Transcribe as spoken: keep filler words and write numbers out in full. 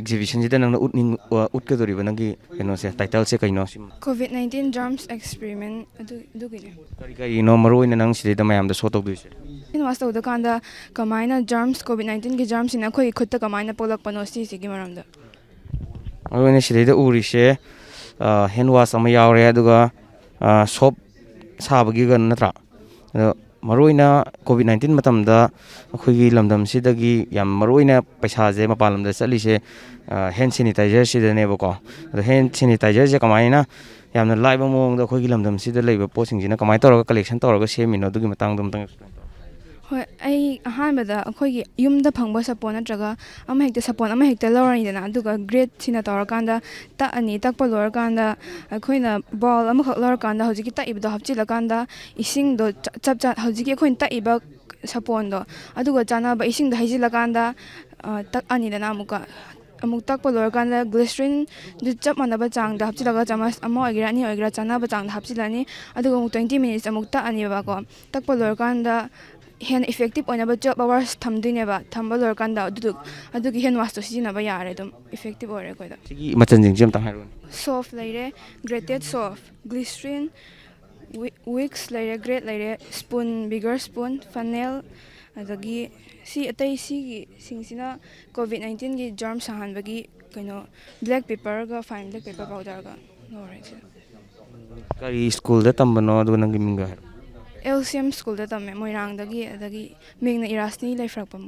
ꯑꯦꯛꯖꯤꯕꯤꯁꯟꯁꯤꯗ ꯅꯪꯅ ꯎꯠꯅꯤꯡ ꯑ, ꯎꯠꯀꯗꯧꯔꯤꯕ ꯅꯪꯒꯤ ꯀꯩꯅꯣꯁꯦ, ꯇꯥꯏꯇꯜꯁꯦ ꯀꯩꯅꯣ ꯁꯤꯃ? COVID nineteen germs experiment ꯑꯗꯨ ꯑꯗꯨꯒꯤꯅꯦ꯫ ꯀꯔꯤ ꯀꯔꯤꯅꯣ ꯃꯔꯨ ꯑꯣꯏꯅ ꯅꯪ ꯁꯤꯗꯩꯗ ꯃꯌꯥꯝꯗ ꯁꯣ ꯇꯧꯗꯣꯏꯁꯦ? ꯍꯦꯟ ꯋꯥꯁ ꯇꯧꯗ ꯀꯥꯟꯗ ꯀꯃꯥꯏꯅ germs, COVID nineteenꯒꯤ germꯁꯤꯅ ꯑꯩꯈꯣꯏꯒꯤ ꯈꯨꯠꯇ ꯀꯃꯥꯏꯅ ꯄꯣꯛꯂꯛꯄꯅꯣ ꯁꯤꯁꯤꯒꯤ ꯃꯔꯝꯗ꯫ ꯃꯔꯨ ꯑꯣꯏꯅ ꯁꯤꯗꯩꯗ ꯎꯔꯤꯁꯦ ꯍꯦꯟ ꯋꯥꯁ ꯑꯃ ꯌꯥꯎꯔꯦ, ꯑꯗꯨꯒ ꯁꯣꯞ ꯁꯥꯕꯒꯤꯒ ꯅꯠꯇ꯭ꯔꯥ? ꯑꯗꯣ ꯃꯔꯨꯑꯣꯏꯅ ꯀꯣꯚꯤꯠ ꯅꯥꯏꯟꯇꯤꯟ ꯃꯇꯝꯗ ꯑꯩꯈꯣꯏꯒꯤ ꯂꯝꯗꯝꯁꯤꯗꯒꯤ ꯌꯥꯝ ꯃꯔꯨꯑꯣꯏꯅ ꯄꯩꯁꯥꯁꯦ ꯃꯄꯥꯟ ꯂꯝꯗ ꯆꯠꯂꯤꯁꯦ ꯍꯦꯟ ꯁꯦꯅꯤꯇꯥꯏꯖꯔꯁꯤꯗꯅꯦꯕꯀꯣ꯫ ꯑꯗꯣ ꯍꯦꯟ ꯁꯦꯅꯤꯇꯥꯏꯖꯔꯁꯦ ꯀꯃꯥꯏꯅ ꯌꯥꯝꯅ ꯂꯥꯏꯕ ꯃꯑꯣꯡꯗ ꯑꯩꯈꯣꯏꯒꯤ ꯂꯝꯗꯝꯁꯤꯗ ꯂꯩꯕ ꯄꯣꯠꯁꯤꯡꯁꯤꯅ ꯀꯃꯥꯏꯅ ꯇꯧꯔꯒ ꯀꯂꯦꯛꯁꯟ ꯇꯧꯔꯒ ꯁꯦꯝꯃꯤꯅꯣ, ꯑꯗꯨꯒꯤ ꯃꯇꯥꯡꯗꯣ ꯑꯝꯇꯪ ꯑꯦꯛꯁꯄ꯭ꯂꯦꯟ ꯇꯧꯔꯣ꯫ ꯍꯣꯏ, ꯑꯩ ꯑꯍꯥꯟꯕꯗ ꯑꯩꯈꯣꯏꯒꯤ ꯌꯨꯝꯗ ꯐꯪꯕ ꯁꯥꯄꯣꯟ ꯅꯠꯇ꯭ꯔꯒ ꯑꯃ ꯍꯦꯛꯇ, ꯁꯥꯄꯣꯟ ꯑꯃ ꯍꯦꯛꯇ ꯂꯧꯔꯅꯤꯗꯅ, ꯑꯗꯨꯒ ꯒ꯭ꯔꯦꯠꯁꯤꯅ ꯇꯧꯔꯀꯥꯟꯗ ꯇꯛꯑꯅꯤ꯫ ꯇꯛꯄ ꯂꯣꯏꯔꯀꯥꯟꯗ ꯑꯩꯈꯣꯏꯅ ꯕꯥꯎꯜ ꯑꯃꯈꯛ ꯂꯧꯔꯀꯥꯟꯗ ꯍꯧꯖꯤꯛꯀꯤ ꯇꯛꯏꯕꯗꯣ ꯍꯥꯞꯆꯤꯜꯂꯀꯥꯟꯗ ꯏꯁꯤꯡꯗꯣ ꯆꯞ ꯆꯞ ꯆꯥ ꯍꯧꯖꯤꯛꯀꯤ ꯑꯩꯈꯣꯏꯅ ꯇꯛꯏꯕ ꯁꯥꯄꯣꯟꯗꯣ ꯑꯗꯨꯒ ꯆꯥꯟꯅꯕ ꯏꯁꯤꯡꯗꯣ ꯍꯩꯖꯤꯜꯂꯀꯥꯟꯗ, ꯑ, ꯇꯛꯑꯅꯤꯗꯅ ꯑꯃꯨꯛꯀ꯫ ꯑꯃꯨꯛ ꯇꯛꯄ ꯂꯣꯏꯔꯀꯥꯟꯗ ꯒ꯭ꯂꯤꯁꯔꯤꯟꯗꯨ ꯆꯞ ꯃꯥꯟꯅꯕ ꯆꯥꯡꯗ ꯍꯥꯞꯆꯤꯜꯂꯒ, ꯆꯥꯃꯁ ꯑꯃ ꯑꯣꯏꯒꯦꯔꯥ ꯑꯅꯤ ꯑꯣꯏꯒꯦꯔꯥ ꯆꯥꯟꯅꯕ ꯆꯥꯡꯗ ꯍꯥꯞꯆꯤꯜꯂꯅꯤ꯫ ꯑꯗꯨꯒ ꯑꯃꯨꯛ twenty minutes ꯑꯃꯨꯛ ꯇꯛꯑꯅꯦꯕꯀꯣ꯫ ꯇꯛꯄ ꯂꯣꯏꯔꯀꯥꯟꯗ ꯍꯦꯟꯅ ꯏꯐꯦꯛꯇꯤꯞ ꯑꯣꯏꯅꯕ twelve hours ꯊꯝꯗꯣꯏꯅꯦꯕ꯫ ꯊꯝꯕ ꯂꯣꯏꯔꯀꯥꯟꯗ ꯑꯗꯨꯗꯨ, ꯑꯗꯨꯒꯤ ꯍꯦꯟ ꯋꯥꯁꯇꯣ ꯁꯤꯖꯤꯟꯅꯕ ꯌꯥꯔꯦ, ꯑꯗꯨꯝ ꯏꯐꯦꯛꯇꯤꯞ ꯑꯣꯏꯔꯦ ꯑꯩꯈꯣꯏꯗ꯫ ꯁꯤꯒꯤ ꯃꯆꯜꯁꯤꯡꯁꯦ ꯑꯝꯇꯪ ꯍꯥꯏꯔꯛꯑꯣꯅꯦ꯫ ꯁꯣꯞ ꯂꯩꯔꯦ, ꯒ꯭ꯔꯦꯇꯦꯠ ꯁꯣꯞ, ꯒ꯭ꯂꯤꯁꯔꯤꯟ, ꯋꯤꯛꯁ ꯂꯩꯔꯦ, ꯒ꯭ꯔꯦꯠ ꯂꯩꯔꯦ, ꯁ꯭ꯄꯨꯟ, ꯕꯤꯒꯔ ꯁ꯭ꯄꯨꯟ, ꯐꯅꯦꯜ, ꯑꯗꯒꯤ ꯁꯤ ꯑꯇꯩ ꯁꯤꯒꯤꯁꯤꯡꯁꯤꯅ ꯀꯣꯚꯤꯠ ꯅꯥꯏꯟꯇꯤꯟꯒꯤ ꯖꯔꯝꯁ ꯍꯥꯍꯟꯕꯒꯤ ꯀꯩꯅꯣ, ꯕ꯭ꯂꯦꯛ ꯄꯦꯄꯔꯒ ꯐꯥꯏꯟ ꯕ꯭ꯂꯦꯛ ꯄꯦꯄꯔ ꯄꯥꯎꯗꯔꯒ ꯂꯣꯏꯔꯦ ꯁꯤꯗ꯫ ꯀꯔꯤ ꯁ꯭ꯀꯨꯜꯗ ꯇꯝꯕꯅꯣ, ꯑꯗꯨꯒ ꯅꯪꯒꯤ ꯃꯤꯡꯒ ꯍꯥꯏꯔꯣ꯫ ꯑꯦꯜ ꯁꯤ ꯑꯦꯝ ꯁ꯭ꯀꯨꯜꯗ ꯇꯝꯃꯦ, ꯃꯣꯏꯔꯥꯡꯗꯒꯤ꯫ ꯑꯗꯒꯤ ꯃꯤꯡꯅ ꯏꯔꯥꯁꯅꯤ ꯂꯩꯐ꯭ꯔꯛꯄꯝ꯫